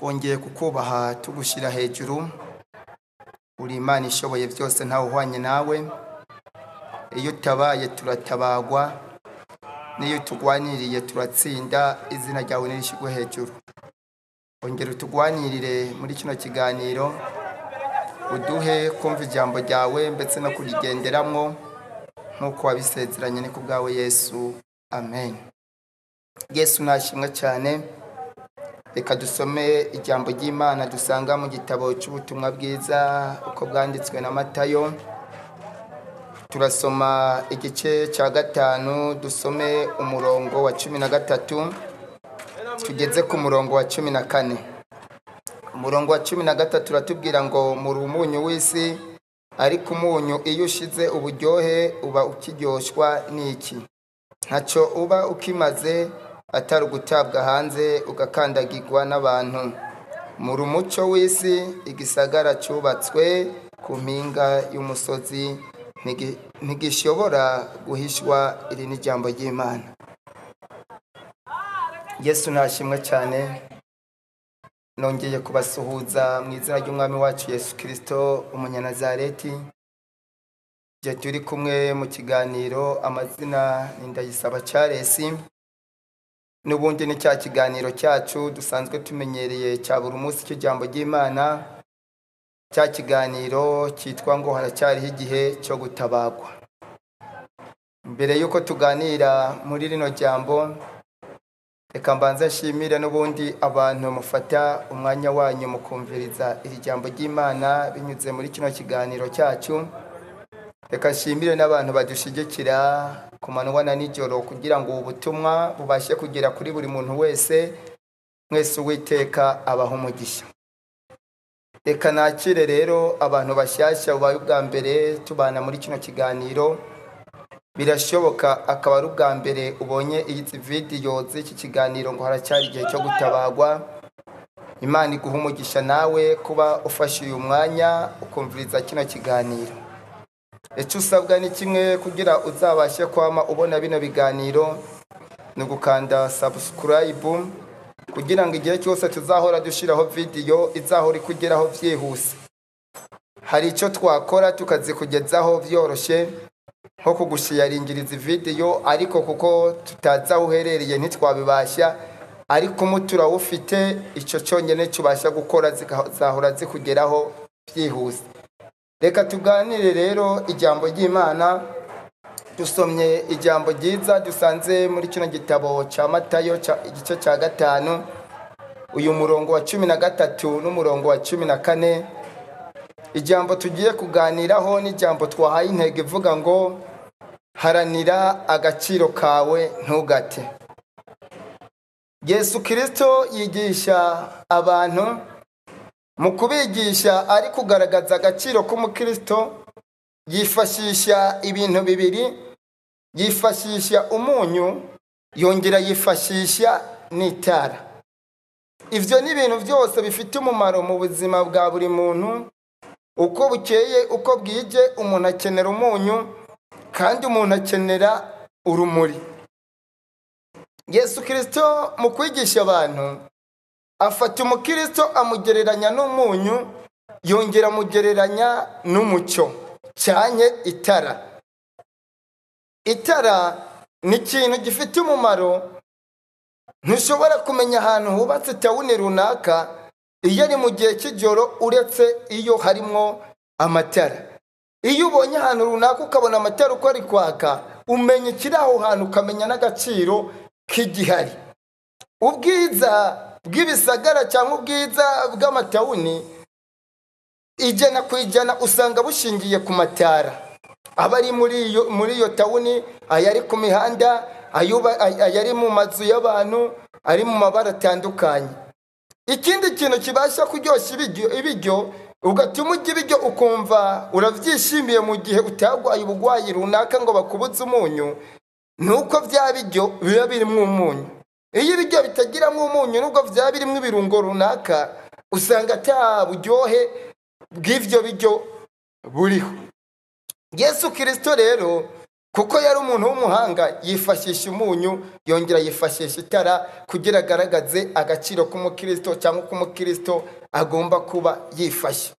Twongeye kukubaha tugushyira hejuru. Uri Imana ishoboye byose, ntawe uhwanye nawe. Iyo utabaye turatabagwa, n'iyo tugwaniriye turatsinda. Izina ryawe nirishyirwe hejuru. Ongera utugwanirire muri kino kiganiro, uduhe kumva ijambo ryawe ndetse no kurigenderamwo nk'uko wabisezeranye. Ni ku bwawe Yesu, amen. Yesu nashimwe cyane. Reka dusome ijambo ry'Imana dusanga mu gitabo cy'ubutumwa bwiza uko bwanditswe na Matayo. Turasoma igice cya 5, dusome umurongo wa 13 tugeze ku murongo wa 14. Umurongo wa 13 uratubwira ngo: "Muri umunyu w'isi, ariko umunyu iyo ushize uburyohe uba ukiryoshwa n'iki? Ntacyo uba ukimaze atari ugutabwa hanze ugakandagirwa n'abantu. Muri umucyo w'isi. Igisagara cyubatswe ku mpinga y'umusozi ntigishobora guhishwa." Iri ni ijambo ry'Imana. Yesu nashimwe cyane. Nongeye kubasuhuza mu izina ry'Umwami wacu Yesu Kirisito Umunyanazareti. Igihe turi kumwe mu kiganiro, amazina ni Ndayisaba Charles. N'ubundi ni cya kiganiro cyacu dusanzwe tumenyereye cya buri munsi cy'ijambo ry'Imana, cya kiganiro cyitwa ngo "Haracyariho igihe cyo gutabagwa". Mbere y'uko tuganira muri rino jambo, reka mbanze nshimire n'ubundi abantu mufata umwanya wanyu mukumviriza iri jambo ry'Imana binyuze muri kino kiganiro cyacu. Reka nshimire n'abantu badushyigikira ku manywa na nijoro kugira ngo ubu butumwa bubashe kugera kuri buri muntu wese. Mwese Uwiteka abaho umugisha. Reka nakire rero abantu bashyashya bubaye ubwa mbere tubana muri kino kiganiro. Birashoboka akaba ari ubwa mbere ubonye izi vidiyo z'iki kiganiro ngo "Haracyari igihe cyo gutabagwa". Imana iguha umugisha nawe kuba ufashe uyu mwanya ukumviriza kino kiganiro. Icyo usabwa ni kimwe kugira uzabashe kwama ubona bino biganiro, ni ugukanda subscribe kugira ngo igihe cyose tuzahora dushyiraho vidiyo izahora ikugeraho byihuse. Hari icyo twakora tukazikugezaho byoroshye, nko kugushiyaringiriza vidiyo, ariko kuko tutazi aho uherereye ntitwabibasha. Ariko umuti urawufite, icyo cyonyine tubasha gukora, zikazahora zikugeraho byihuse. Reka tuganire rero ijambo ry'Imana. Dusomye ijambo ryiza dusanze muri kino gitabo cya Matayo, igice cya 5, uyu murongo wa 13 n'umurongo wa 14. Ijambo tugiye kuganiraho n'ijambo twahaye intego ivuga ngo "Haranira agaciro kawe, ntugate". Yesu Kirisito yigisha abantu. Mu kubigisha ari kugaragaza agaciro k'umukirisito, yifashisha ibintu bibiri: yifashisha umunyu, yongera yifashisha n'itara. Ibyo ni ibintu byose bifite umumaro mu buzima bwa buri muntu. Uko bukeye, uko bwije, umuntu akenera umunyu kandi umuntu akenera urumuri. Yesu Kirisito mu kwigisha abantu afata umukirisito amugereranya n'umunyu, yongera amugereranya n'umucyo cyane itara. Itara ni ikintu gifite umumaro. Ntushobora kumenya ahantu hubatse tawuni runaka iyo ari mu gihe cy'ijoro, uretse iyo harimo amatara. Iyo ubonye ahantu runaka ukabona amatara uko ari kwaka, umenya ikiri aho hantu, ukamenya n'agaciro k'igihari. Ubwiza bw'ibisagara cyangwa ubwiza bw'amatawuni, 100% usanga bushingiye ku matara aba ari muri iyo tawuni, ayari ku mihanda, ayari mu mazu y'abantu, ari mu mabara atandukanye. Ikindi kintu kibasha kuryoshya ibiryo, ugatuma urya ibiryo ukumva urabyishimiye mu gihe utagwaye ubugwayi runaka ngo bakubuze umunyu, ni uko bya biryo biba birimo umunyu. Iyo ibiryo bitagiramo umunyu, nubwo byaba birimo ibirungo runaka, usanga ata buryohe bw'ibyo biryo buriho. Yesu Kirisito rero Kuko yari umuntu w'umuhanga, yifashisha umunyu, yongera yifashisha itara kugira agaragaze agaciro k'umukristo cyangwa k'umukristo agomba kuba yifashe.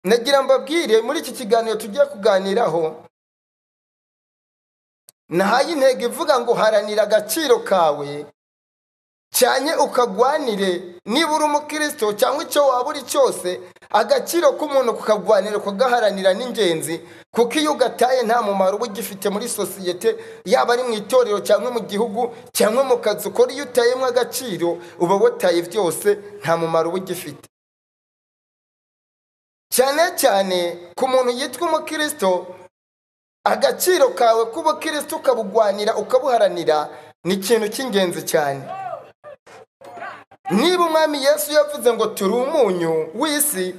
Nagira mbabwire muri iki kiganiro tugiye kuganiraho, nahaye intego ivuga ngo haranira agaciro kawe cyane, ukagwanire. Niba uri umukristo cyangwa icyo waba uri cyose, agaciro k'umuntu kukagwanira, kugaharanira ni ingenzi, kuko iyo ugataye nta mumaro uba ugifite muri sosiyete, yaba ari mu itorero cyangwa mu gihugu cyangwa mu kazi ukora. Iyo utayemo agaciro uba wataye byose, nta mumaro uba ugifite. Cyane cyane ku muntu yitwa umukristo, agaciro kawe k'ubukristo ukabugwanira, ukabuharanira, ni ikintu cy'ingenzi cyane. Niba Umwami Yesu yavuze ngo turi umunyu w'isi,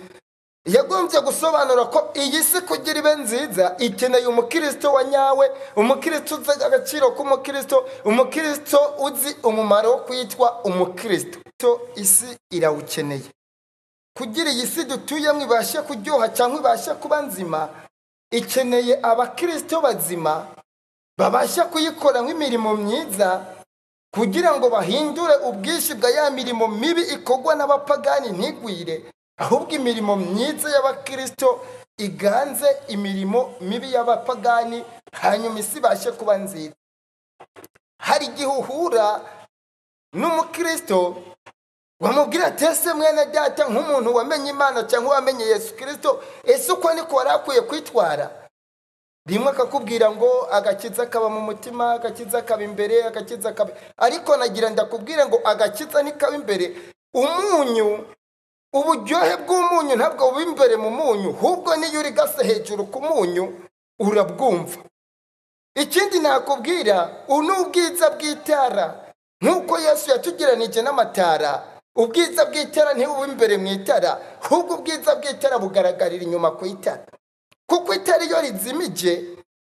yagombye gusobanura ko iyi si kugira ibe nziza ikeneye umukristo wa nyawe, umukristo uzi agaciro k'umukristo, umukristo uzi umumaro wo kwitwa umukristo. Isi irawukeneye kugira iyi si dutuyemo ibashe kuryoha cyangwa ibashe kuba nzima. Ikeneye abakristo bazima babasha kuyikora nk'imirimo myiza, kugira ngo bahindure ubwinshi bwa ya mirimo mibi ikorwa n'abapagani ntigwire, ahubwo imirimo myiza y'abakristo iganze imirimo mibi y'abapagani, hanyuma isi ibashe kuba nziza. Hari igihe uhura n'umukristo wamubwira ati ese mwene data, nk'umuntu wamenye Imana cyangwa wamenye Yesu Kristo, ese uko niko wari akwiye kwitwara? Rimwe akakubwira ngo agakiza kaba mu mutima, agakiza kaba imbere, agakiza kaba, ariko nagira ndakubwira ngo agakiza ntikaba imbere. Umunyu, uburyohe bw'umunyu ntabwo buba imbere mu munyu, ahubwo niyo urigase hejuru ku munyu urabwumva. Ikindi nakubwira, ubu ni ubwiza bw'itara. Nk'uko Yesu yatugereranije n'amatara, ubwiza bw'itara ntibuba imbere mu itara, ahubwo ubwiza bw'itara bugaragarira inyuma ku itara. Kuko itara iyo rizimije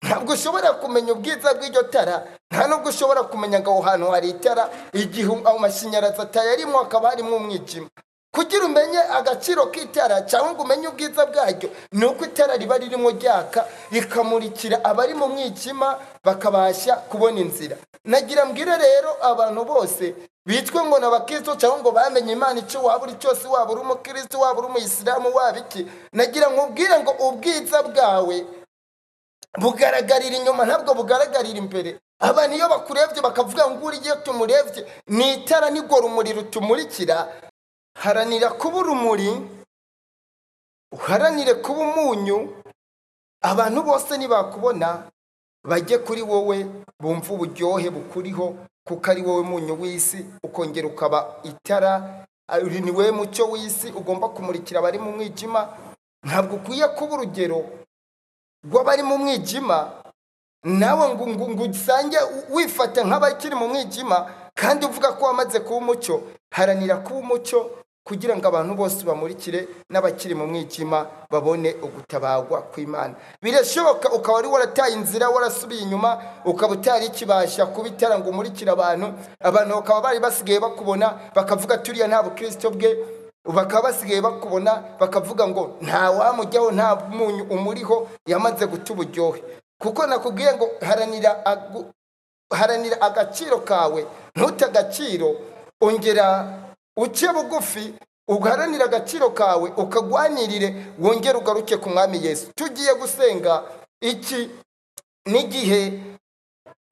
ntabwo ushobora kumenya ubwiza bw'iryo tara, nta nubwo ushobora kumenya ngo aho hantu hari itara, igihe amashanyarazi atayarimo hakaba harimo umwijima. Kugira umenye agaciro k'itara cyangwa ngo umenye ubwiza bwaryo, ni uko itara riba ririmo ryaka rikamurikira abari mu mwijima bakabasha kubona inzira. Nagira mbwire rero abantu bose bitwe ngo ni abakristo cyangwa ngo bamenye Imana, icyo waba uri cyose, waba uri umukristo, waba uri umuyisilamu, waba iki, nagira nkubwire ngo ubwiza bwawe bugaragarira inyuma, ntabwo bugaragarira imbere. Abantu iyo bakurebye bakavuga ngo uriye tumurebye ni itara, nigora umuriro utumurikira. Haranira kuba urumuri, uharanire kuba umunyu, abantu bose nibakubona bajye kuri wowe bumva uburyohe bukuriho, kuko ari wowe munyu w'isi, ukongera ukaba itara, ni wowe mucyo w'isi ugomba kumurikira abari mu mwijima. Ntabwo ukwiye kuba urugero rw'abari mu mwijima, nawe ngo usange wifata nk'abakiri mu mwijima kandi uvuga ko wamaze kuba umucyo. Haranira kuba umucyo kugira ngo abantu bose bamurikire, n'abakiri mu mwijima babone ugutabagwa kw'Imana. Birashoboka ukaba wari warataye inzira, warasubiye inyuma, ukaba utari ikibasha kuba itara ngo umurikire abantu, abantu bakaba bari basigaye bakubona bakavuga turiya nta bukristo bwe, bakaba basigaye bakubona bakavuga ngo nta wamujyaho, nta munyu umuriho, yamaze guta uburyohe. Kuko nakubwiye ngo haranira agaciro kawe, ntute agaciro, ongera uce bugufi, uharanire agaciro kawe, ukagwanirire, wongere ugaruke ku Mwami Yesu. Tugiye gusenga, iki n'igihe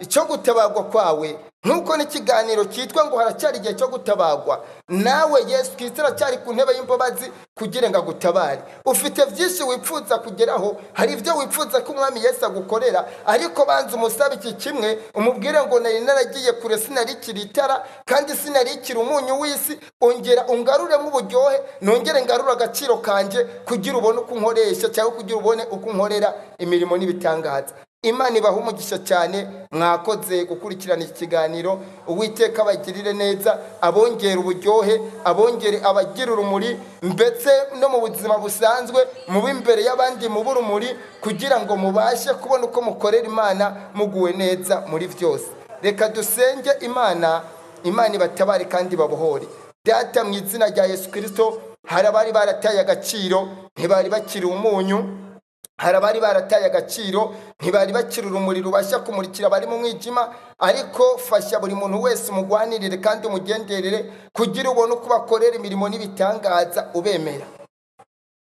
cyo gutabagwa kwawe, nk'uko n'ikiganiro cyitwa ngo haracyari igihe cyo gutabagwa. Nawe Yesu Kristo aracyari ku ntebe y'imbabazi kugira ngo agutabare. Ufite byinshi wipfuza kugeraho, hari ibyo wipfuza ko Umwami Yesu agukorera, ariko banza umusabe iki kimwe, umubwire ngo nari naragiye kure, sinarikira itara kandi sinarikira umunyu w'isi, ongera ungaruremo uburyohe, nongere ngarure agaciro kanjye, kugira ubone uko unkoresha cyangwa kugira ubone uko unkorera imirimo n'ibitangaza. Imana ibaha umugisha cyane, mwakoze gukurikirana iki kiganiro. Uwiteka abagirire neza, abongere uburyohe, abongere abagira urumuri, ndetse no mu buzima busanzwe mube imbere y'abandi mube urumuri, kugira ngo mubashe kubona uko mukorera Imana muguwe neza muri byose. Reka dusenge Imana, Imana ibatabare kandi babohore. Data, mu izina rya Yesu Kristo, hari abari barataye agaciro, ntibari bakiri umunyu, Hari abari barataye agaciro, ntibari bakiri urumuri rubasha kumurikira abari mu mwijima, ariko fasha buri muntu wese, umugwanirire kandi umugenderere, kugira ubone uko bakorera imirimo n'ibitangaza ubemera.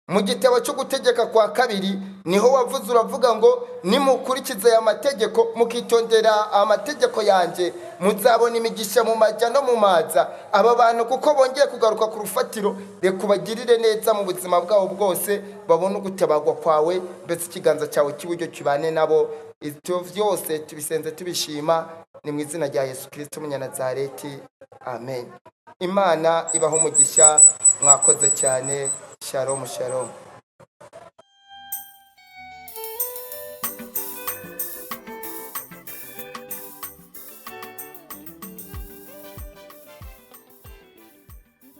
Mu gitabo cyo Gutegeka kwa Kabiri niho wavuze, uravuga ngo: "Nimukurikiza aya mategeko, mukitondera amategeko yanjye, muzabona imigisha mu majya no mu maza." Aba bantu, kuko bongeye kugaruka ku rufatiro, reka ubagirire neza mu buzima bwabo bwose, babone ugutabarwa kwawe, mbese ikiganza cyawe cy'iburyo kibane nabo. Ibyo byose tubisenze tubishima, ni mu izina rya Yesu Kirisito Umunyanazareti, amen. Imana ibaho umugisha, mwakoze cyane. Shalom, shalom.